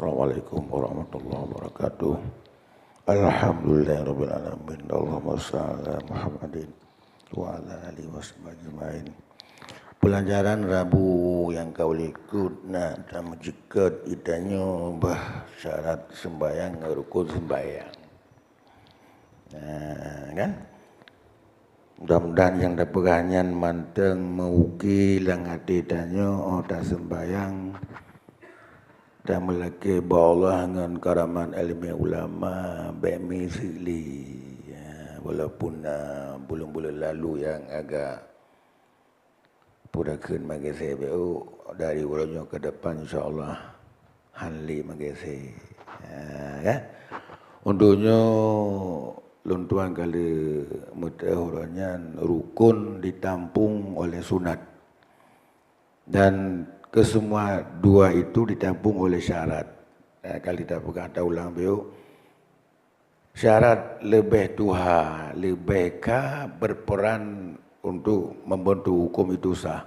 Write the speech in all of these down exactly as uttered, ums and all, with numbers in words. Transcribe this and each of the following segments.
Assalamualaikum warahmatullahi wabarakatuh. Alhamdulillahirabbil alamin. Allahumma shalli ala Muhammadin wa ala alihi wasahbihi ajmain. Pelajaran Rabu nyang ka likot na tameujeuet geutanyoe bah syarat sembahyang ngon rukun sembahyang. Nah, kan? Mudah-mudahan nyang tapeugah nyan mantong meu-ukeue lam até tanyoe óh taseumbahyang, tameulakée bak Allah ngon karamah ileumèe ulama bék miseuk lé. Ya, walaupun na buleuen-buleuen lalu nyang agak Pura kheun meugeusé beu dari uroe nyoe keu depan, insya Allah hán lé meugeusé. Ha, ya. Untuk nyoe lôn tuan ka lheueh meuteuh uroe nyan rukun ditampung oleh sunat. Dan kesemua dua itu ditampung oleh syarat. Ya, kalau kita peugah, ta ulang beu. Syarat leubeh tuha, leubeh ka berperan untuk membentuk hukum itu sah.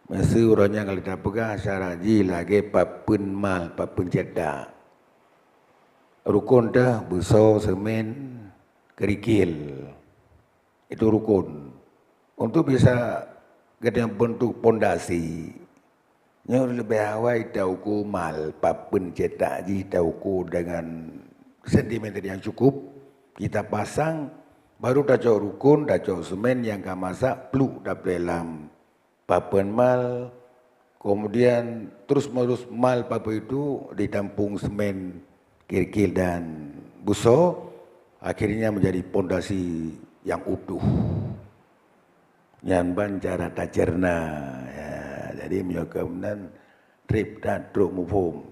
Meuseu uroe nyan ka lheueh tapeugah syarat jih lagée papeuen mal, papeuen cetak. Rukun teuh beusoe, seumén, keurikil. Itu rukun. Untuk bisa geutanyoe bentuk pondasi, nyoe leubeh awai tauku mal, papeuen cetak jih tauku dengan sentimeter yang cukup, kita pasang, baru tacok rukun, tacok seumén nyang ka masak, pluek taplée lam papeuen mal, kemudian terus-menerus mal papeuen itu ditampung seumén, keurikil dan beusoe, akhirnya menjadi pondasi yang utuh. Nyan ban cara taceurna. Ya, jadi meunyoe keu meunan treb that trok muphom.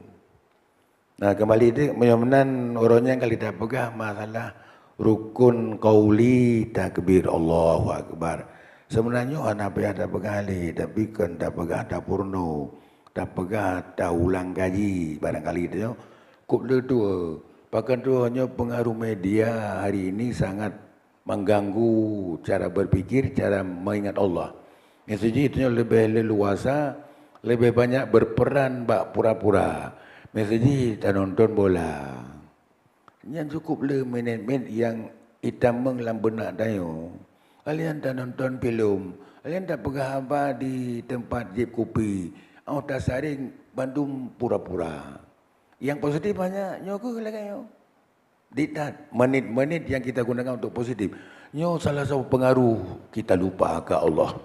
Nah, keumbali teuk, meunyoe meunan uroe nyan ka lheueh tapeugah masalah rukun qauli takbir Allahu Akbar. Seubeunajih nyoe hana payah tapeugah lé, tapi kon tapeugah tapeurunoe, tapeugah taulang kaji barangkali tanyoe. Kok le tuwoe, pakon tuwoe nyoe peungaruh media hari ini sangat mengganggu cara berpikir, cara mengingat Allah. Meuseu jih tanyoe leubeh leuluasa, leubeh banyak berperan bak pura-pura. Meuseu jih tanonton bola. Nyan cukup le minét-minét nyang itamong lam beunak tanyoe. Alian tanonton filem, alian tapeugah haba di teumpat jieb kupi, óh tasaréng bandum pura-pura. Nyang positif banyak, nyoe keuh lagée nyoe. Di that, menit-menit yang kita gunakan untuk positif, nyoe salah satu pengaruh kita lupa ke Allah.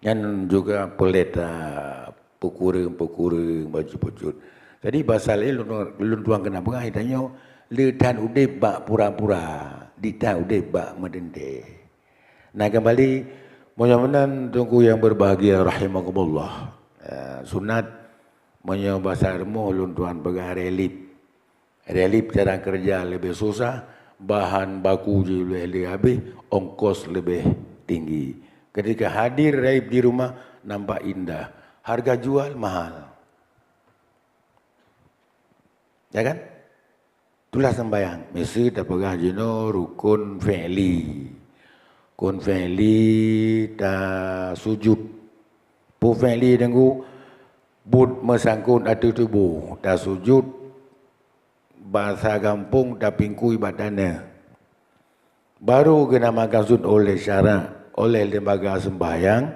Nyan juga peulét, ah, peukureueng-peukureueng, bacut-bacut. Jadi, pasal nyoe lôn, lôn tuan keuneuk peugah, tanyoe le that udeb bak pura-pura, di that udeb bak meudendeh. Nah, keumbali, meunyoe meunan, Teungku yang berbahagia rahimakumullah, ah, sunat, meunyoe basa rumoh lôn tuan peugah relief. Relief cara kerja leubeh susah, bahan baku jih leubeh le habéh, ongkos leubeh tinggi. Ketika hadir relief di rumah, nampak indah. Harga jual mahal. Ya kan? Itulah sembahyang. Meuseu tapeugah jinoe rukun fi'li. Rukun fi'li tasujud. Peue fi'li, Teungku? Buet meusangkot ateueh tuboh, tasujud, basa gampông tapingkui bak taneuh. Baru geunamakan sujud oleh syarak, oleh lembaga sembahyang,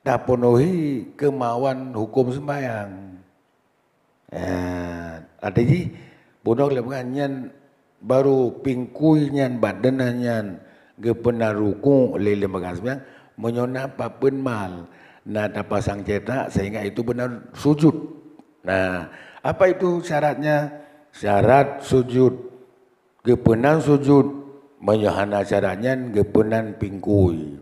tapeunuhi keumauan hukum sembahyang. Eh, arti jih, bunoe lé peugah nyan baru pingkui nyan bak deunah nyan geupeunan ruku lé lembaga sembahyang, meunyoe na papeuen mal, na tapasang cetak sehingga itu benar sujud. Nah, apa itu syaratnya? Syarat sujud, geupeunan sujud, meunyoe hana syarat nyan geupeunan pingkui.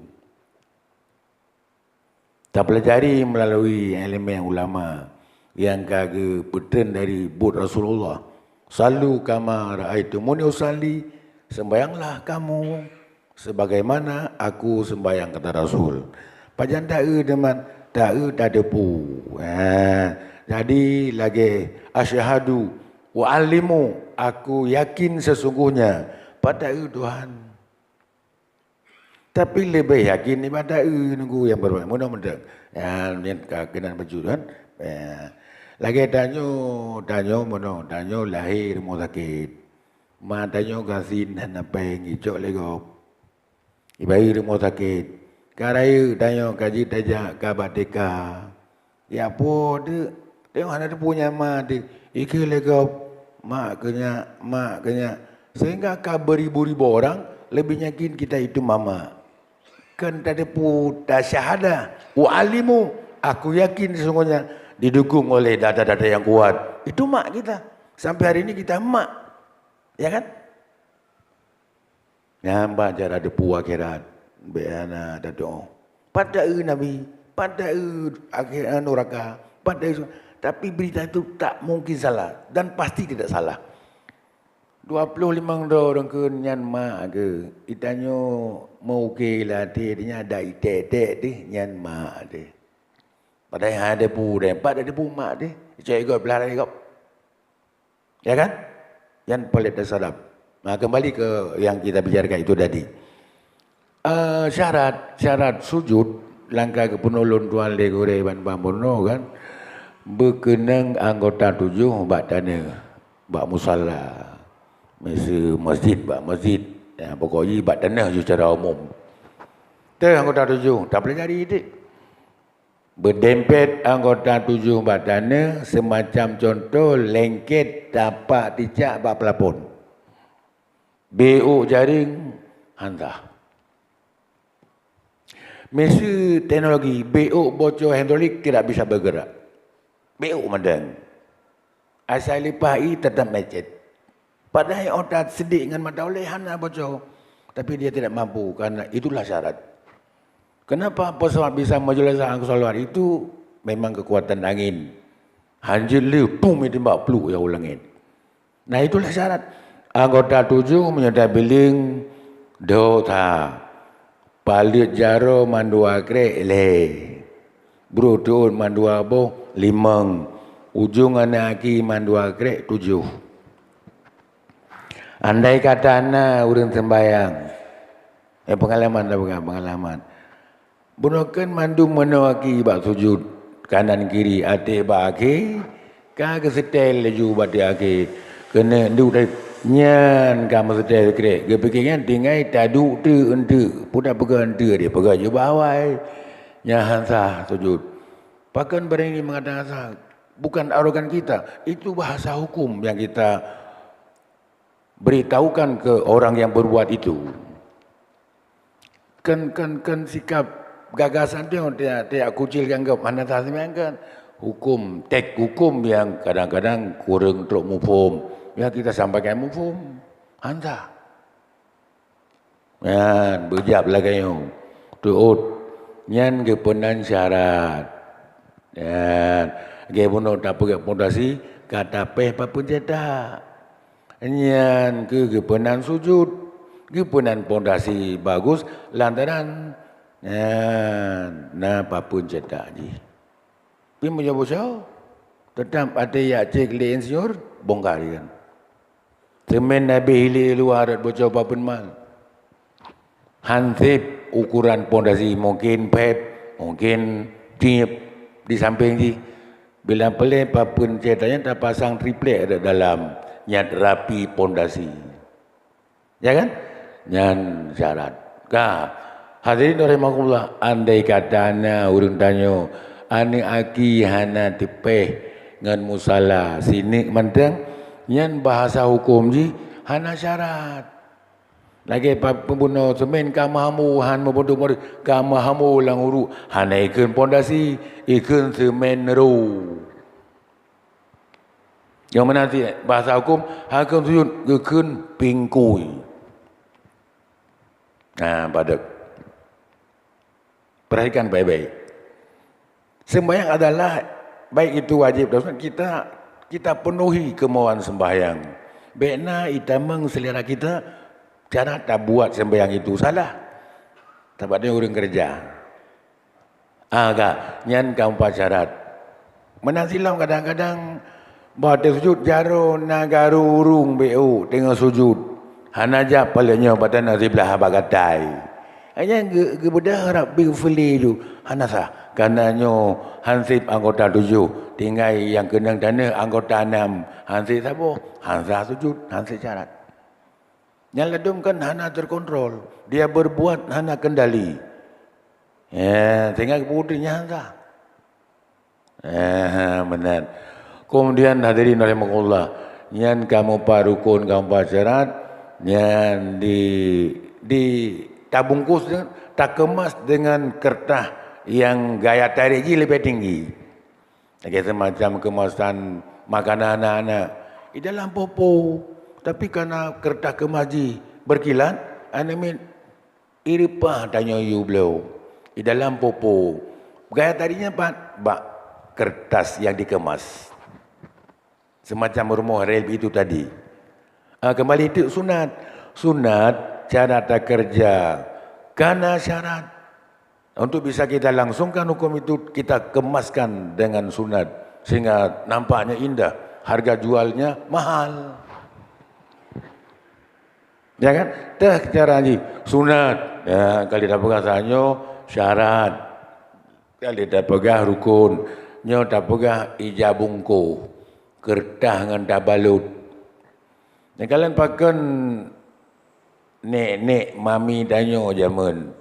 Tapeulajari meulalu ileumèe ulama nyang ka geupeutreun dari buet Rasulullah, "Shallu kama ra'aitumuni ushalli," sembahyanglah kamu sebagaimana aku sembahyang, kata Rasul. Pajan taeu teuma, taeu tateupeue. Ha, jadi lagèe asyhadu wa alimu, aku yakin sesungguhnya. Pat taeu Tuhan. Tapi leubeh yakin nibak taeu nunggu nyang beureukat. Meunoe mantong. Ya, nyan ka keunan baju kan. Ya. Lagée tanyoe, tanyoe meunoe, tanyoe lahé rumoh sakét. Ma tanyoe gasien hana péng, icok lé gob. Ibayeue rumoh sakét. Ka rayeuk tanyoe ka jeuet tajak ka bak T K. Ya po teuk, tanyoe hana teupeue nyan ma teuk. Ikheun lé gob, "Mak keu nyak, mak keu nyak." Sehingga ka beuribu-ribu orang lebih yakin kita itu mama. Kan tateupeue tasyahadah, "U'alimu, aku yakin sesungguhnya didukung oleh data-data yang kuat." Itu mak kita. Sampai hari ini kita mak. Ya kan? Nyan ban cara teupeue akhirat, bék hana tatu'oh. Pat taeu Nabi, pat taeu akhirat nuraka, pat taeu su-, tapi berita itu tak mungkin salah dan pasti tidak salah. Dua ploh limong droe ureuëng kheun nyan mak geuh. Itanyoe meu-uke lam até nyan ada iték-iték deh nyan mak deh. Padahai hana teupeue deh, pat teupeue mak deh. Icok igob, peulahé igob. Ya kan? Nyan palet dan sadap. Nah, kembali ke yang kita bicarakan itu tadi. Eh, syarat, syarat sujud, langkah geupeunolong Tuhan lé gurée ban ban bunoe kan, beukeunong anggota tujoh bak taneuh, bak musala. Miseu masjid bak masjid. Ya, pokok jih bak taneuh ju secara umum. Teuh anggota tujoh, tapeulajari dik. Beudempet anggota tujoh bak taneuh, seumacam contoh lengket tapak ticak bak peulapon. Bék jareung, hantah. Miseu teknologi, bék boco hidrolik tidak bisa bergerak. Bék mantong. Asai leupah ie teutap macet. Padahai otak seudik ngon mata ulée hana boco, tapi dia tidak mampu karena itulah syarat. Kenapa pesawat bisa maju lezat angkuh salawat itu memang kekuatan angin. Hanjeuet lé pum timbak pluek nyang u langét. Nah, itulah syarat. Anggota tujoh meunyoe tabiléng dua tha. Paleuet jaroe mandua krek lhée. Broh teuôt mandua boh limong. Ujong aneuk aki mandua krek tujoh. Andai kata na ureuëng sembahyang, eh, pengalaman dah peugah, pengalaman. Bunoe kheun mandum meunoe aki bak sujud, kanan kiri, até bak akhé, ka geuseutée laju bak até akhé. Keuneuk duek tadi, nyan ka meuseutée sikrek. Geupike nyan tinggai taduek teuk eunteuk, peue tapeugah eunteuk deh, peugah jubah awai. Nyan han sah sujud. Pakon berani mengatakan sah? Bukan arogan kita, itu bahasa hukum yang kita beritahukan ke orang yang berbuat itu. Kan, kan, kan sikap gagasan tu yang tiap, tiap kucil dianggap hana sah sembahyang kan. Hukum, teks hukum yang kadang-kadang kurang trok muphom. Ya, kita sampaikan muphom. Hana sah. Nyan, beujab lagée nyoe. Teuôt. Nyan geupeunan syarat. Nyan, lagée bunoe tapeugét pondasi, ka tapéh papeuen cetak. Nyan keuh geupeunan sujud, geupeunan pondasi bagus lantaran nyan na papeuen cetak jih. Pi meunyoe beusoe, teutap até jak cek lé insinyur, bongkar kan. Seumén habéh ilée luwa rot beusoe papeuen mal. Han sép ukuran pondasi, mungkin pet, mungkin tiep di sampéng jih. Bila peureulée papeuen cetak nyan tapasang triplek rot dalam, nyan rapi pondasi. Ya kan? Nyan syarat. Ka, hadirin rahimakumullah, andai kata na ureuëng tanyoe aneuk aki hana teupéh ngon musala sineuk mantong, nyan bahasa hukum jih hana syarat. Lagée pa-, peubunoe seumén ka meuhamu han meubeudôh-beudôh, ka meuhamu lam uruek, hana ikheun pondasi, ikheun seumén ro. Nyang meunan cit bahasa hukum, hakon sujud geukheun pingkui. Nah, padub. Perhatikan baik-baik. Sembahyang adalah, baik itu wajib atau sunat, kita, kita penuhi kemauan sembahyang. Bék na itamong selera kita, cara tabuat sembahyang itu salah. Sabab dia ureuëng keureuja. Aga, nyan ka meupat syarat. Meunan silom kadang-kadang bah teusujud jaroe na garu ureuëng bék teungoh sujud. Hana jak paleuet nyoe bak tanoh siblah bak gatai. Nyan geu-, geubeudah Rabbighfirli ju, hana sah. Karena nyoe hanseb anggota tujoh, tinggai nyang keunong tanoh anggota nam, hanseb saboh, hanseb sujud, hanseb syarat. Nyan ladom kan hana terkontrol, dia berbuat hana kendali. Ya, sehingga keubeudoh nyan hana sah. Eh, meunan. Kemudian hadirin rahimakumullah, nyan kamoe pat rukun, kamoe pat syarat, nyan di, di tabungkus dengan, takemas dengan kertas yang gaya tarik jih lebih tinggi. Lagèe semacam kemasan makanan anak-anak. Di dalam popo, tapi karena kertas kemas jih berkilat, aneuk miet Ireupah tanyoe yue bloe di dalam popo. Gaya tarinya pat bak kertas yang dikemas. Semacam rumoh rel itu tadi. Ah, kembali itu sunat. Sunat cara takerja kana syarat. Untuk bisa kita langsungkan hukum itu, kita kemaskan dengan sunat sehingga nampaknya indah, harga jualnya mahal. Ya kan? Teuh cara jih sunat. Ya, kali tapeugah tanyoe syarat. Kali tapeugah rukun. Nyoe tapeugah ija bungkôh, keureutas ngon tabalot. Nyang kalon pakon nek-nek mami tanyoe jameun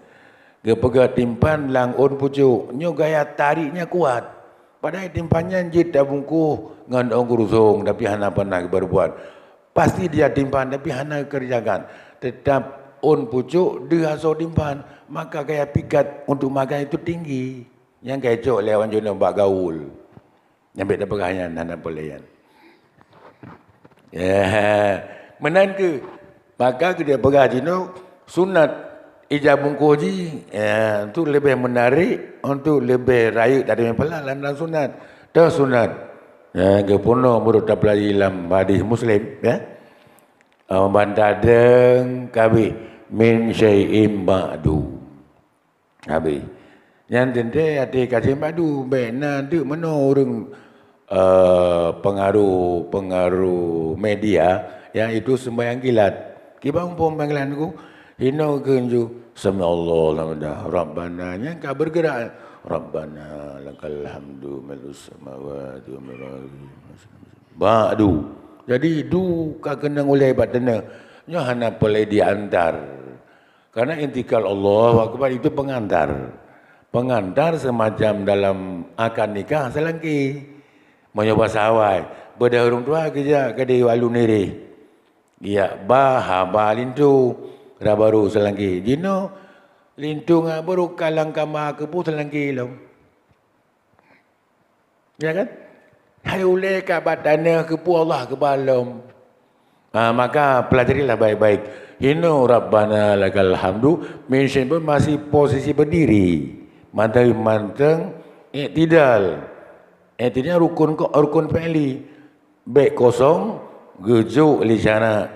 geupeugah timphan lam ôn pucôk, nyoe gaya tariknya kuat. Padahai timphan nyan jeuet tabungkôh ngon ôn gurusong, tapi hana pernah geuperbuat. Pasti dia timphan, tapi hana geukerjakan. Tetap ôn pucôk deuh asoe timphan, maka gaya pikat untuk makan itu tinggi. Nyang geucok lé awak jinoe bak gaul. Nyang bèk tapeugah nyan hana peureulèe nyan. Ya, meunan keuh. Maka keu dia peugah jinoe sunat ija bungkôh jih, ya, untuk lebih menarik, untuk lebih rayeuk dari meupeula lam, lam sunat. Teuh sunat. Ya, geupunoh meunurot tapeulajari lam hadis Muslim, ya. Ban tadeng kabeh min syai'in ba'du. Habéh. Nyan teuntée até ka simbadu, bék na teuk meunoe ureuëng, eh, pengaruh, pengaruh media, yaitu sembahyang kilat. Kiban muphom panggilan ku, hinoe kheun ju, "Sami'allahu liman hamidah, Rabbana," nyan ka bergerak, "Rabbana lakal hamdu mil'us samawati wa mil'ul ardi." Ba'du. Jadi, du ka keunong ulée bak teuneuh. Nyoe hana peureulée diantar. Karena intikal Allahu Akbar itu pengantar. Pengantar semacam dalam akad nikah seulangké. Meunyoe basa awai, beudah ureuëng tuha geujak keudeh alun nireh. Geujak ba haba linto, raba ru seulangké. Jinoe linto ngon raba ru ka lam kama keupeue seulangké lom. Ya kan? Hai ulée ka bak tanoh keupeue Allah geuba lom. Ha, maka pelajarilah baik-baik. Hinoe Rabbana lakal hamdu, min syai'in masih posisi berdiri. Mantong-mantong iktidal. Iktidal rukun ko-, rukun fi'li. Bék kosong, geujok lé syana.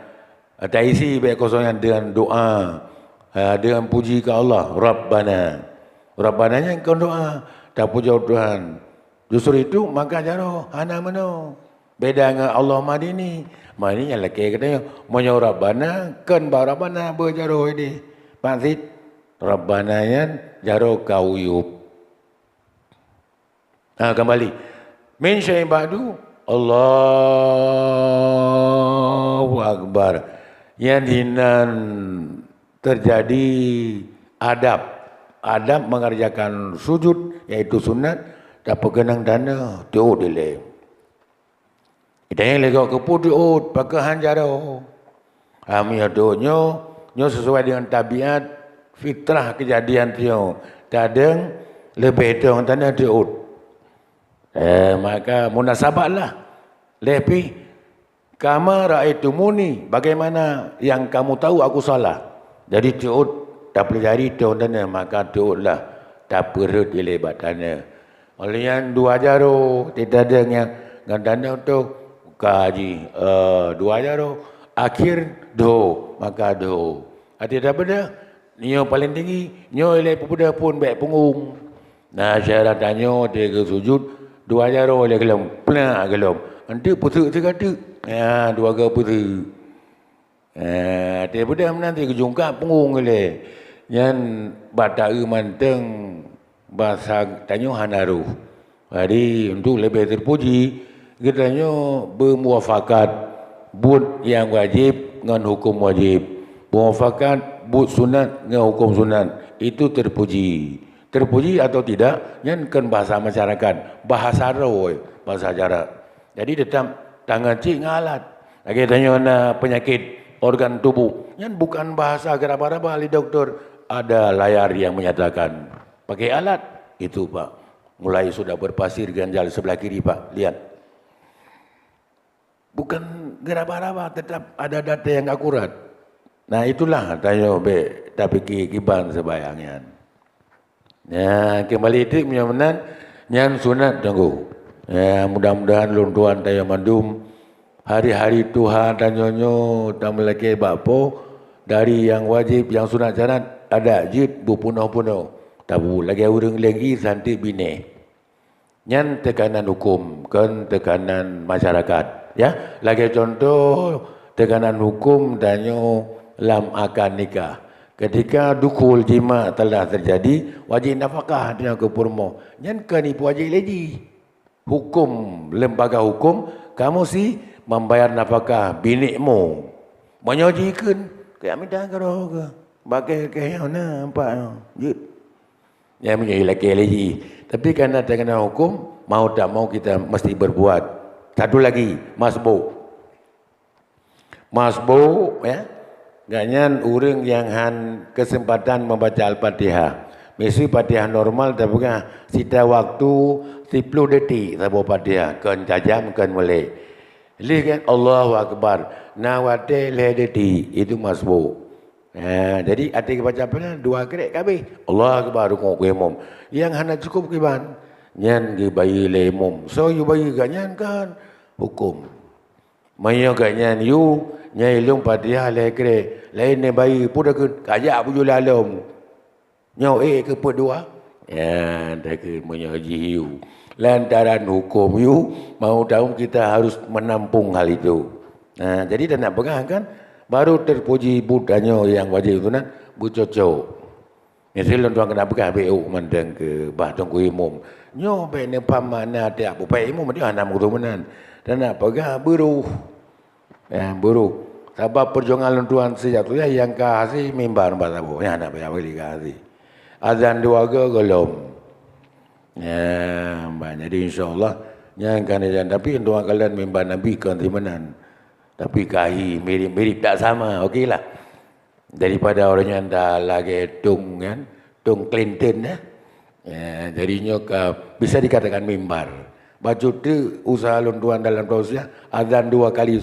Taisi bék kosong nyan deungon doa, ha, deungon puji keu Allah, Rabbana. Rabbana nyan kon doa, tapujoe Tuhan. Justru itu maka jaroe hana meunoe. Beda ngon Allahumma hdini. Mani nyang lakée geutanyoe, meunyoe Rabbana, kon bak Rabbana beujaroe ideh. Maksud Rabbana nyan jaroe ka uyueb. Ha, kembali. Min syai'in ba'du, Allahu Akbar. Nyan hinan terjadi adab. Adab mengerjakan sujud, yaitu sunat, tapeukeunong tanoh, teuôt dilée. Geutanyoe lé gob keupeue teuôt, pakon han jaroe. Ha, meunyoe teuôt nyoe, nyoe sesuai dengan tabiat fitrah keujadian tanyoe. Tadeng leubeh dong tanoh teuôt. Eh, maka munasabat lah. Lé pih, "Kama ra'aitumuni, bagaimana yang kamu tahu aku salah." Jadi teuôt tapeulajari teuôt tanoh, maka teuôt lah tapeurhot ilée bak tanoh. Óh lheueh nyan dua jaroe, teuh tadeng nyang ngon tanoh teuh ka jih, eh, dua jaroe, akhir dho, maka dho. Até tabeudah, nyoe paleng tinggi, nyoe ilée peubeudah phon bék peungong. Nah, syarat tanyoe teuh geusujud, dua jaroe ilée geulom, plak geulom. Enteuk peuseuk sigoe teuk. Ya, dua goe peuseuk. Eh, teuh beudah meunan teuh geujungkab peungong ilée. Nyan bak taeu mantong basa tanyoe hana roh. Jadi, untuk leubeh teupuji, geutanyoe beumufakat buet nyang wajéb ngon huköm wajéb, beumufakat buet sunat ngon huköm sunat. Itu teupuji. Teupuji atau tidak, nyan kon bahasa masyarakat, bahasa roh, bahasa jarak. Jadi, teutap tangan cit ngon alat. Lagée tanyoe na peunyakét organ tuboh, nyan bukan bahasa geuraba-raba lé doktor. Ada layar yang menyatakan. Pakai alat, itu, Pak. Mulai sudah berpasir ganjal sebelah kiri, Pak. Lihat. Bukan geuraba-raba, tetap ada data yang akurat. Nah, itulah tanyoe bék tapike kiban seubayang nyan. Nah, keumbali teuk meunyoe meunan, nyan sunat teungku. Ya, mudah-mudahan lôn tuan tanyoe mandum hari-hari tuha tanyoe nyoe tameulakée bak po dari nyang wajéb, nyang sunat syarat adak jeuet beupunoh-punoh. Tabu lagée ureuëng lenggi santi binéh. Nyan teukanan huköm, kon teukanan masyarakat. Ya, lagée contoh teukanan huköm tanyoe lam akad nikah. Ketika dukul jima telah terjadi, wajéb nafakah tanyoe keu peurumoh. Nyan kon ibu wajéb lé jih. Huköm, lembaga huköm, kamu si membayar nafakah binékmu. Meunyoe jikheun, kaya mita keudroe keu, bak keuh-keuh nyoe na empat nyoe. Jeuet. Ya, meunyoe ilakée lé jih. Tapi karena teukanan huköm, mau tak mau kita mesti berbuat. Satu lagi, masbuk. Masbuk, ya. Gobnyan ureuëng nyang han keuseumpatan membaca Al-Fatihah. Miseue Fatihah normal tapeugah sita waktu siploh detik saboh Fatihah, kon tajam, kon mulék. Lheueh kan Allahu Akbar, na watée lhée detik, itu masbuk. Ha, jadi até geubaca Fatihah dua krek ka habéh. Allahu Akbar, rukuk keu imum. Nyang hana cukup kiban, nyan geubayeue lé imum. Soe geubayeue gobnyan kan huköm. Meunyoe gobnyan yue, nyang ilong Fatihah lhée krek, laén neubayeue, peue takheun, kajak bujur lalom. Nyoe ék keu peuet dua? Ya, takheun meunyoe jih yue. Lantaran huköm yue, mau taum kita harus menampung hal itu. Nah, jadi tanak peugah kan, baru teupuji buet tanyoe nyang wajéb sunat beucocok. Miseue lôn tuan keuneuk peugah bék ôk mantong keu bah teungku imum. Nyoe bék neupaham makna tiep bupai imum, dia hana meukeureuh meunan. Tanak peugah beuroh. Ya, beuroh. Sabab peujuangan lôn tuan sejak tu ya, nyang ka hase mimbar bak saboh. Nyan hana payah beli ka hase. Azan dua go gohlom. Ya, bah, jadi insya Allah nyan kan, tapi lôn tuan kalon mimbar Nabi kon simeunan. Tapi kahi mirip-mirip tak sama. Okeylah. Daripada orang nyang dah lagée tong kan, tong Clinton, ya. Ya, jadi nyoe ka bisa dikatakan mimbar. Bacut tu usaha lôn tuan dalam tausiah, azan dua kali.